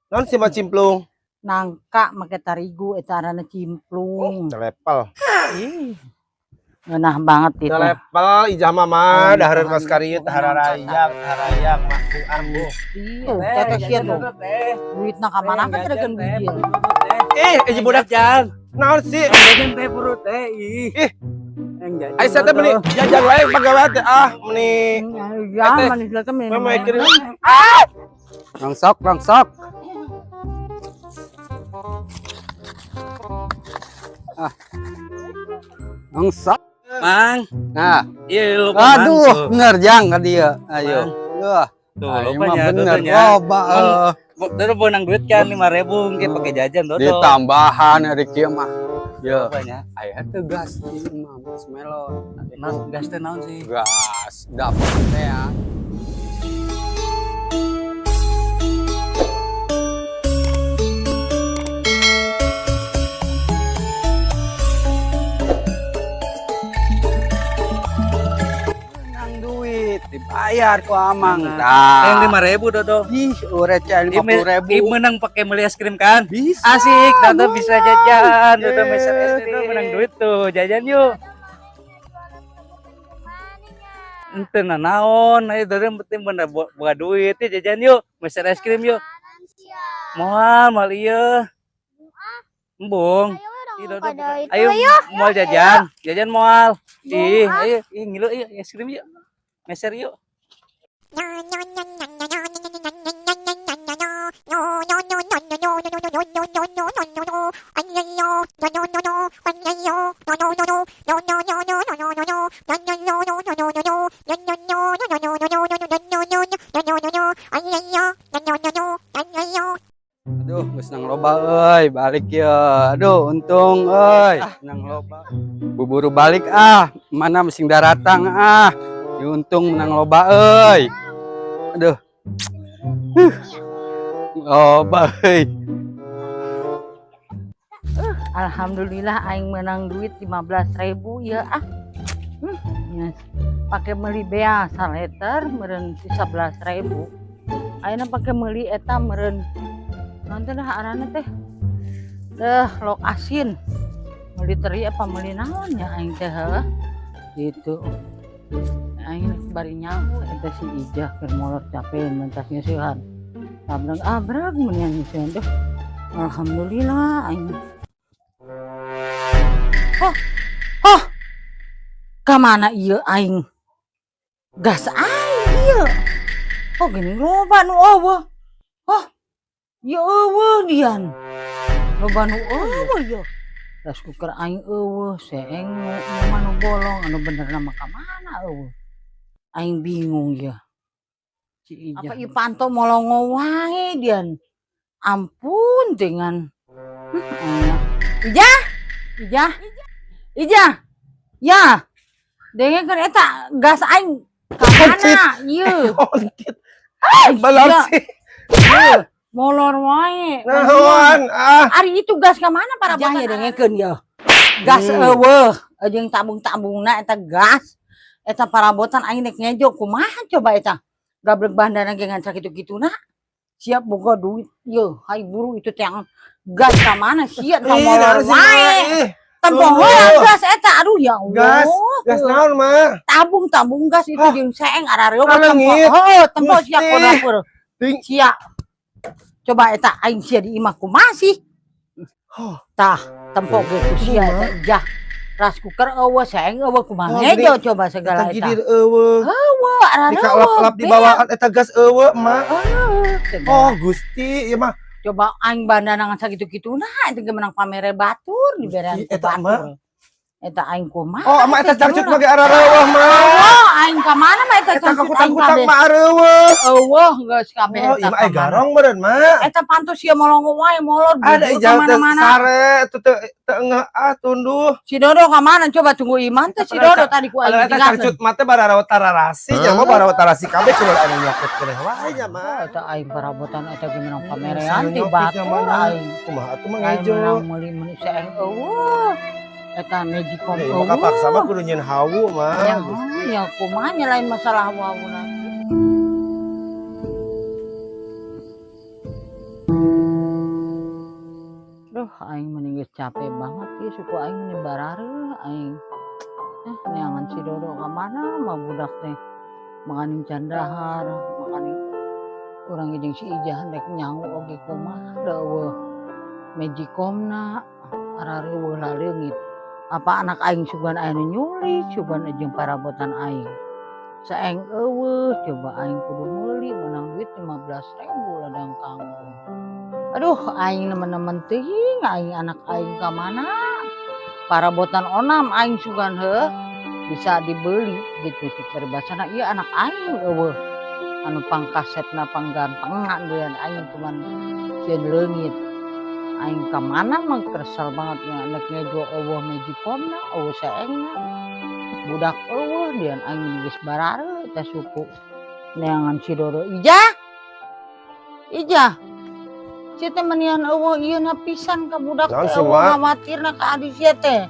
Naon sih mah cimplung? Nangka make tarigu eta arana cimplung. Telepel. Ih. Ngeunah banget itu. Telepel ijah mama dahareun kos karieu teh hararayak, harayak maku ambu. Tuh, teteh sia tuh. Duitna ka mana kan teh bijil. Eh, eh budak jajan. Naon sih? Jajan teh buru teh. Ih. Ih. Aisyah teh meni jajan wae pagawe teh ah meni. Ya, manis teh meni. Mama kirim. Ah! Langsok, langsok. Ah. Langsok. Mang. Nah, iya lupa. Aduh, bener jang ka dieu. Ayo. Wah. Tuh, lupa nya bener. Loba. Terus bonang duit kan 5.000 mungkin pakai jajan dodo. Ditambahan ari kieu mah. Yo. Aya teu gas ieu mah mas melon. Mas gas teh naon sih? Gas dapur teh ya. Dibayar ku amang. Nah. Yang 5.000 Dodo. Ih, receh 50.000. Ih, menang pakai beli es krim kan? Bisa. Asik, Dodo bisa jajan. Dodo meser es krim menang duit tuh. Jajan yuk. Ente naon, ayo Dodo yang penting bener buat duit ya jajan yuk. Meser es krim yuk. Moal, moal ieu. Embung. Ih, Dodo. Ayo moal jajan. Jajan moal. Ih, ayo, ih ngilu yuk es krim yuk. Meser yuk. Aduh, geus nang loba euy, balik ya. Aduh, untung euy, nang loba. Buburu balik ah, mana mesing daratang ah. Untung menang loba euy. Aduh. Loba euy. Alhamdulillah aing menang duit 15.000 ya ah. Yes. Pakai meuli bea saleter meureun 11.000. Ayeuna pake meuli eta meureun naon teh dah arana teh? Deh, lok asin. Meuli teri apa meuli naon ya aing teh heuh. Gitu. Aing bari nyaho eta si Ijah keur molor capek mentas nyeusihan. Abrag-abrag mun nyeusihan teh. Alhamdulillah aing. Oh. Oh. Ka mana ieu aing? Gas aing ieu. Oh gini loba nu eueuh. Oh. Ieu eueuh dian. Loba nu eueuh ieu. Gas cooker aing eueuh, seeng nu mah nu bolong, anu benerna mah ka mana eueuh. Aing bingung ya. Si Ijah. Apa ieu panto molongo wae dian. Ampun dengan. Ijah, Ijah. Ijah. Ya. Dengekeun eta gas aing ka mana ieu? Ontit. Balap sih. Molor wae. Naon ah. Ari itu gas ka mana para Ijah ya dengekeun ya. Gas eueuh jeung tabung-tabungna eta gas. Eta parabotan aing nek ngejo kumaha coba eta. Gablek bandana ge ngan sakitu-kituna. Siap boga duit ieu, hai buru itu teh gas ka mana sia tong molor wae. Tempo heula gas eta aduh ya Allah. Gas, gas naon mah? Tabung-tabung gas itu jeung seeng arareueuh tempo. Heuh, tempo sia ku dapur. Sia. Coba eta aing sia di imah kumaha sih? Tah, tempo ge ku sia eta Ijah. Rice cooker eueuh seeng eueuh kumaha ngejo coba segala eta. Eta gidir eueuh. Eueuh arareueuh. Dikalap-lap di bawaan eta gas eueuh mah. Oh Gusti ieu mah. Coba aing bandana ngan sakitu-kituna eta ge menang pamere batur diberean ku eta mah. Eta aing kumaha? Oh, mah eta cangcut mah ge arareueuh mah. Oh, aing ka mana mah eta cangcut kutang-kutang mah areueuh. Eueuh geus kabeh eta. Oh, ieu mah garong meureun mah. Eta pantos sia molongo wae molor. Ada ijah teh sare teu teu engeuh ah tunduh. Si Dodo ka mana coba tunggu iman teh si Dodo tadi ku aing tinggal. Eta cangcut mah teh bararawat tararasi nya mah barawat tarasi kabeh kudu anu nyokot keneh wae nya mah. Eta aing parabotan eta ge menang pamerean ti batur aing. Kumaha atuh mah ngejo. Aing menang meuli meuni seeng eueuh. Eta magicom eueuh. Maka paksa mah kudu nyeun hawu mah. Ya kumaha nya lain masalah hawu-hawuna. Aduh, aing mending geus capek banget ieu, suku aing meni barareuh aing. Eh, neangan si Dodo ka mana mah budak teh. Makanin can dahar, makanin urang jeung si Ijah rek nyangu oge kumaha da euweuh magicomna, arareuweuh laleungit. Apa anak aing sugan aya nu nyulik, sugan jeung parabotan aing. Saeng euweuh, coba aing kudu meuli meunang duit 15.000 ladang kangkung. Aduh, aing nemen-nemen teuing aing anak aing ka mana? Parabotan onam aing sugan heuh bisa dibeli gitu cek paribasana ieu anak aing euweuh anu pangkasepna panggantengna deui aing cuman sieun leungit. Aing ka mana mah kesel banget nya nek ngejo euweuh magicomna, euweuh saengna. Budak euweuh dian aing geus barareuh teh suku. Neangan si Dodo, "Ijah! Ijah! Sia teh menian euweuh ieu na pisan ka budak Naon teh sih, euweuh Mak? Khawatirna ka adi sia teh.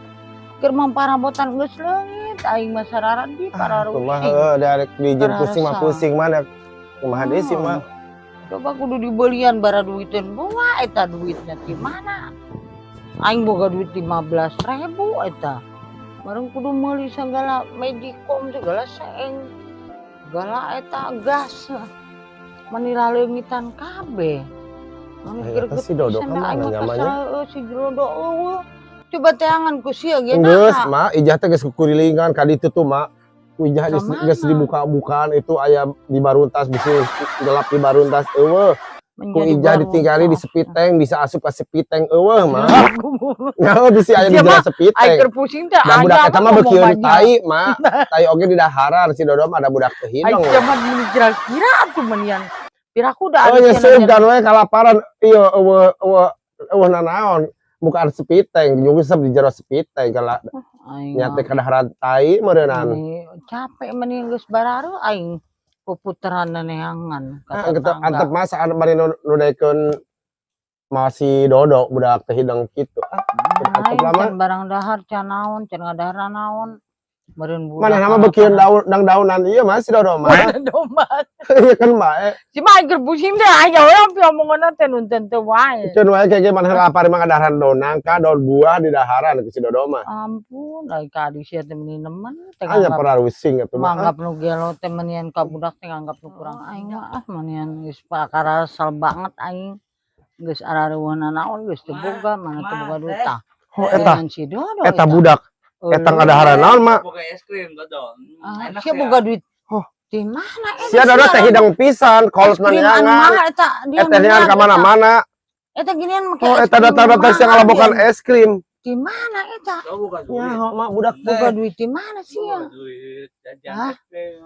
Keur parabotan geus leungit aing mah sararadi Kumaha pararusing." heuh da rek dijieun pusing mah Pararasa. Pusing mah da kumaha deui sih mah. Coba kudu dibelian bara duiteun bawa eta duitnya ti mana? Aing boga duit 15.000 eta. Bareng kudu meuli segala magicom, segala seeng, segala eta gas. Meni laleungitan kabeh. Meni Eta greget si Dodo pisan ka da mana aing mah nya, Ma, kesel nya? heueuh si Dodo euweuh. Coba teangan ku sia ge Geus, naha. Mak, Ijah teh geus kukurilingan ka ditu tuh, Mak. Ku Ijah Ka geus geus mana? Dibuka-bukaan itu aya di baruntas bisi gelap di baruntas euweuh. Ku Menjadi Ijah ditinggali di baruntas. sepiteng bisa asup ka sepiteng euweuh, Mak. Nyaho bisi aya di Sia jero mah, aing sepiteng. keur pusing teh Da budak aya eta mah ngomong beukeun banyak. Tai, Mak. Tai oge di daharan si Dodo mah ada budak teh Aing hidung. sia mah meni kira-kira atuh menian. Piraku da Oh adi nya sia nanya. sugan we kalaparan ieu euweuh euweuh euweuh nanaon. Bukaan sepiteng, nyungsep di jero sepiteng kala Aing nya mah teh kadaharan tai meureunnan. meni capek meni geus barareuh aing puputeran neangan ka Ah, gitu tetangga. antep masa anu bari nu nu daekeun masih Dodo budak teh hidung kitu. Ah, antep Aing lama. can barang dahar can naon, can ngadahar naon. Meureun budak Mana nama beukeun daun dang daunan ieu mah si Dodo mah. Domat. Iya kan bae. Si mah aing keur pusing teh aing urang pi omonganna teh nu teu wae. Keun wae kayak mana lapar mah kadaharan daun nangka, daun buah di daharan ku si Dodo mah. Ampun, ai ka adi sia teh meni nemen teh Anya nganggap pararusing atuh mah. nganggap nu gelo teh menian ka budak teh nganggap nu kurang aing mah ah menian geus pakarasal banget aing. Geus arareuweuna naon geus teu boga, mana teu boga duit tah. Oh eta Dengan si Dodo eta budak eta ngadaharan naon, Mak? Boga es krim Dodo. Ah, Enak sia ya. boga duit. Oh. Di mana eta? Sia Dodo teh hidung pisan, kolot Es krim anu neangan. mahal eta dia Eta neangan ka mana-mana. Eta ginian make Oh es eta krim datang-datang sia mahal ngalabokan dia. es krim. Di mana eta? Dodo boga duit. Nyaho mak budak Boga teh. duit di mana sih ya? Boga duit jajan Hah? es krim.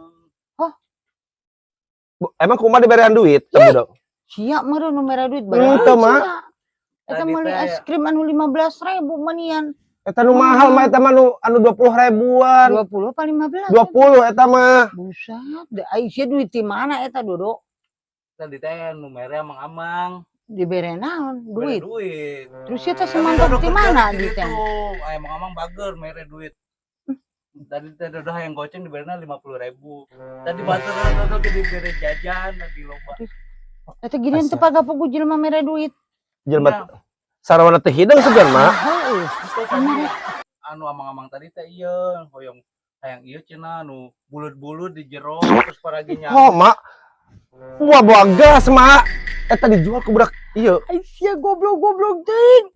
Emang kumaha diberean duit teh budak? Sia meureun nu mere duit Henteu, Mak. Eta Tadi meuli teh- es krim anu 15.000 menian. Eta nu mahal mah eta mah nu anu 20 ribuan. 20 apa 15? 20 eta mah. Buset, da ai sia duit di mana eta Dodo? Tadi teh nu mere amang-amang. Dibere naon? Mere Duit. duit. Terus sia teh Tapi semantap Dodo di kerja mana di duit teh? situ. Ay, amang-amang bager mere duit. Tadi teh Dodo yang goceng diberena 50.000. Tadi batur Dodo ge dibere jajan lagi loba. Eta ginian teu Asa. pagapugu jelema mere duit. Jelema sarawana teh hidung sugan mah. Heueuh. Itu tadi anu amang-amang tadi teh ieu hoyong hayang ieu cenah anu bulut-bulut di jero terus paragi Oh, mak. Wah, bawa gas, mak. Eta dijual ke budak ieu. Ai sia goblok-goblok teuing.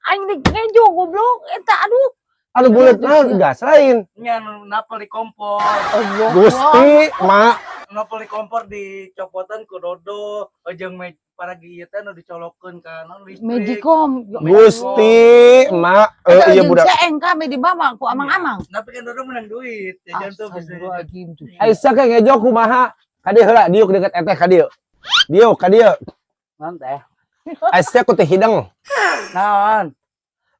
Aing rek ngejo goblok eta aduh. Anu bulet naon gas lain. Nya anu napel di kompor. Allah. Gusti, mak. Napel di kompor dicopotan ku Dodo jeung me paragi ieu teh anu dicolokeun ka naon listrik. Magicom. Ya Allah. Gusti, mak. Eta Eh, iya jeung budak. seeng kami dibawa ku amang-amang. Tapi kan Dodo menang duit. Jajan tuh bisa jajan. Astagfirullahaladzim tuh. Aisyah kayak ngejo kumaha. Ka dieu heula diuk deket eteh ka dieu. Diuk ka dieu. Naon teh? Aisyah ku teh hidung. Naon?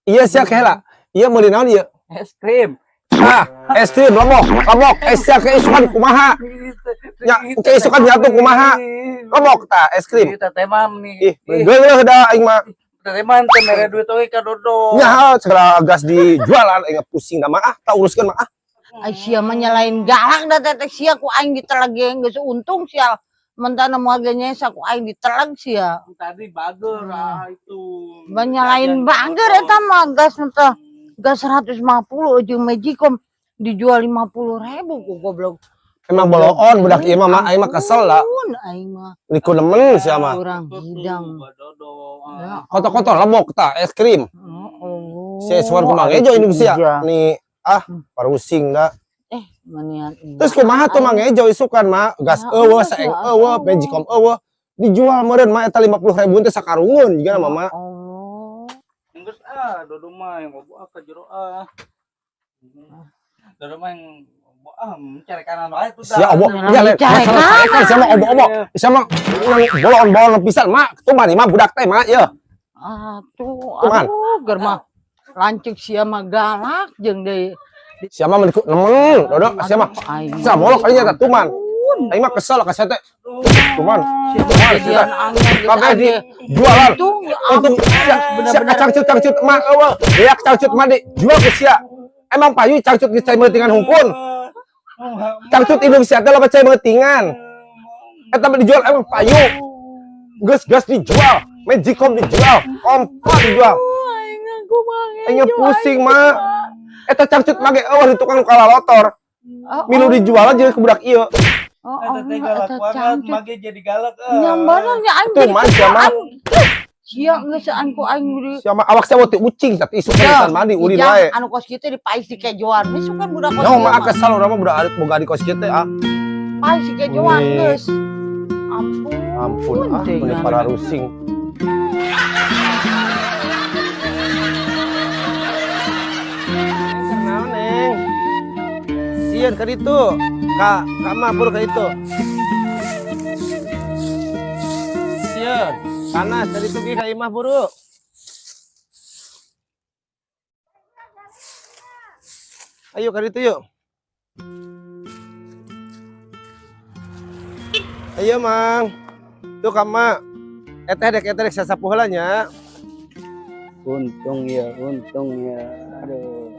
Iya sia ke heula. Ieu meuli naon ieu? Es krim. Ah, es krim lomok, lomok. Aisyah ke isukan kumaha? Ya, ke isukan nyatu kumaha? Lomok ta es krim. Ih, teteh mah nih. Ih, geuleuh da aing mah. Teteh mah teu mere duit oge ka Dodo. Nya segala gas dijualan aing pusing da mah ah, tak uruskeun mah ah. Ai sia mah nyalain galak da teteh sia ku aing ditelege geus untung sial. Mentana moal ge nyesa ku aing diteleg sia. Tadi bager ah itu. Banyalain bager eta mah gas teh. Gas 150 jeung Magicom dijual 50.000 ku goblok. Emang boloon budak ieu mah mah aing mah kesel lah. Aing mah. Niku nemen sia mah. Kurang hidang. Kotor-kotor lebok tah es krim. Oh, Si Eswan kumaha ngejo indung sia. Nih ah parusing da. Manian. Terus kumaha tuh Mang Ejo isukan mah gas eueuh saeng eueuh Magicom eueuh dijual meureun mah eta 50.000 teh sakarungun jiga mah mah. Allah. Geus ah dodo mah yang obo ah ka jero ah. Dodo mah yang obo ah mencari kanan wae tuh. Sia obo ya masalah sia mah obo-obo. Sia mah bolon-bolon pisan mah tuh mah mah budak teh mah ieu. Atuh aduh ger mah lanceuk sia mah galak jeung deui. Sia mah meniku nemen dodo sia mah. Sia molok kalinya teh tuman. Aing mah kesel ka sia teh. Tuman. Tuman sia. Kabeh di jualan. Untung sia kacangcut-cangcut mah eueuh. Beak cangcut mah dijual ke sia. Emang payu cangcut geus cai meutingan hungkun. Cangcut indung sia teh loba cai meutingan. Eta mah dijual emang payu. Geus-geus dijual, Magicom dijual, kompor dijual. Aing pusing mah. Eta cangcut mah ge eueuh di tukang kalalotor. Milu dijual aja ke budak ieu. Oh, eta teh galak banget, mage jadi galak. Nyambaran nya aing. Tuman sia mah. Sia geus aing ku aing di. Sia mah awak sia teu ucing tapi isuk mah mandi ulin wae. Anu kos kieu teh dipais di kejoan. Geus kan budak kos. Nyaho mah kesal urang mah budak boga di kos kieu teh ah. Pais di kejoan geus. Ampun. Ampun ah, meuni para rusing. Naon neng? Sieun ka ditu. Ka mah buru ka ditu. Sieun, panas tadi tuh ka imah buru. Ayo ka ditu yuk. Ayo Mang. Tuh ka mak. Eteh dek sasapu heula nya. Untung ya, untung ya. Aduh.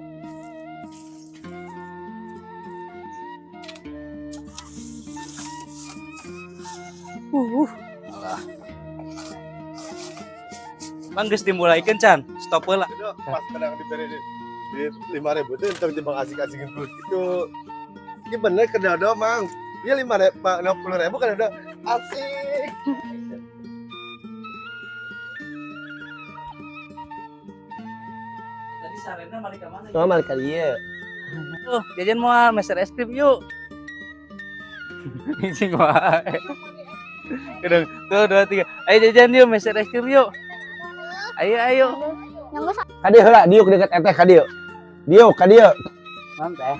Alah. Bang geus dimulaikeun can, stop heula. Pas kadang diberi di 5.000 itu untuk jebak asik-asikin perut gitu. Ini bener ke Dodo, Mang. Dia 50.000 kan Dodo asik. Tadi sarena balik ke mana? Oh, balik ka dieu. Tuh, jajan moal meser es krim yuk. Sing wae. Kedeng, tuh 2 3. Ayo jajan yuk, meser es krim yuk. Ayo ayo. Ka dieu heula, diuk deket eteh ka dieu. Diuk ka dieu. Naon teh?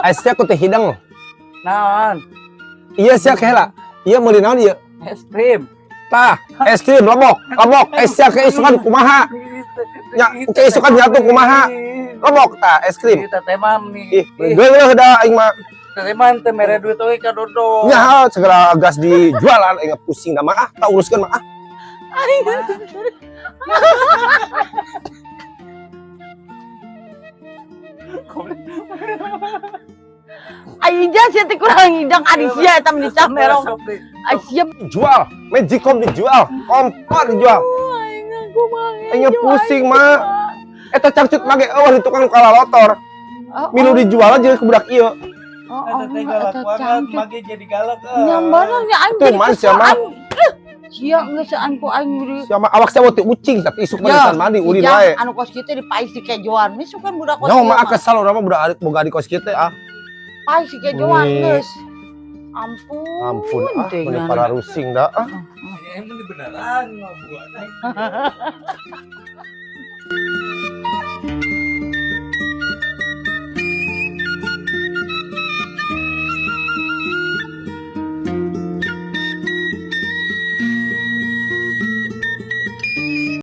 Es teh ku teh hideng. Naon? Iya sia ke heula. Ieu meuli naon ieu? Es krim. Tah, es krim lebok, lebok. Es sia ke isukan kumaha? Nya, ke isukan jatuh kumaha? Lebok tah es krim. Ih, teteh mah nih. Ih, geuleuh da aing mah. Teteh mah teu mere duit oge ka Dodo. Nya segala gas dijualan aing pusing da mah ah, tak uruskeun mah ah. Aing sia teh kurang hidang adi sia eta meni camerong. Ai sia jual, Magicom dijual, kompor dijual. Aing pusing mah. Eta cangcut mah ge eueuh di tukang kalalotor. Milu dijual aja ke budak ieu. Eta teh galak banget, mage jadi galak. Nyambaran nya aing. Tuman sia mah. Sia geus aing ku aing di. Sia mah awak sia teu ucing tapi isuk mah mandi ulin wae. Anu kos kieu teh dipais di kejoan. Geus kan budak kos. Nyaho mah kesal urang mah budak boga di kos kieu teh ah. Pais di kejoan geus. Ampun. Ampun ah, meuni para rusing da ah. Emang beneran mah buat.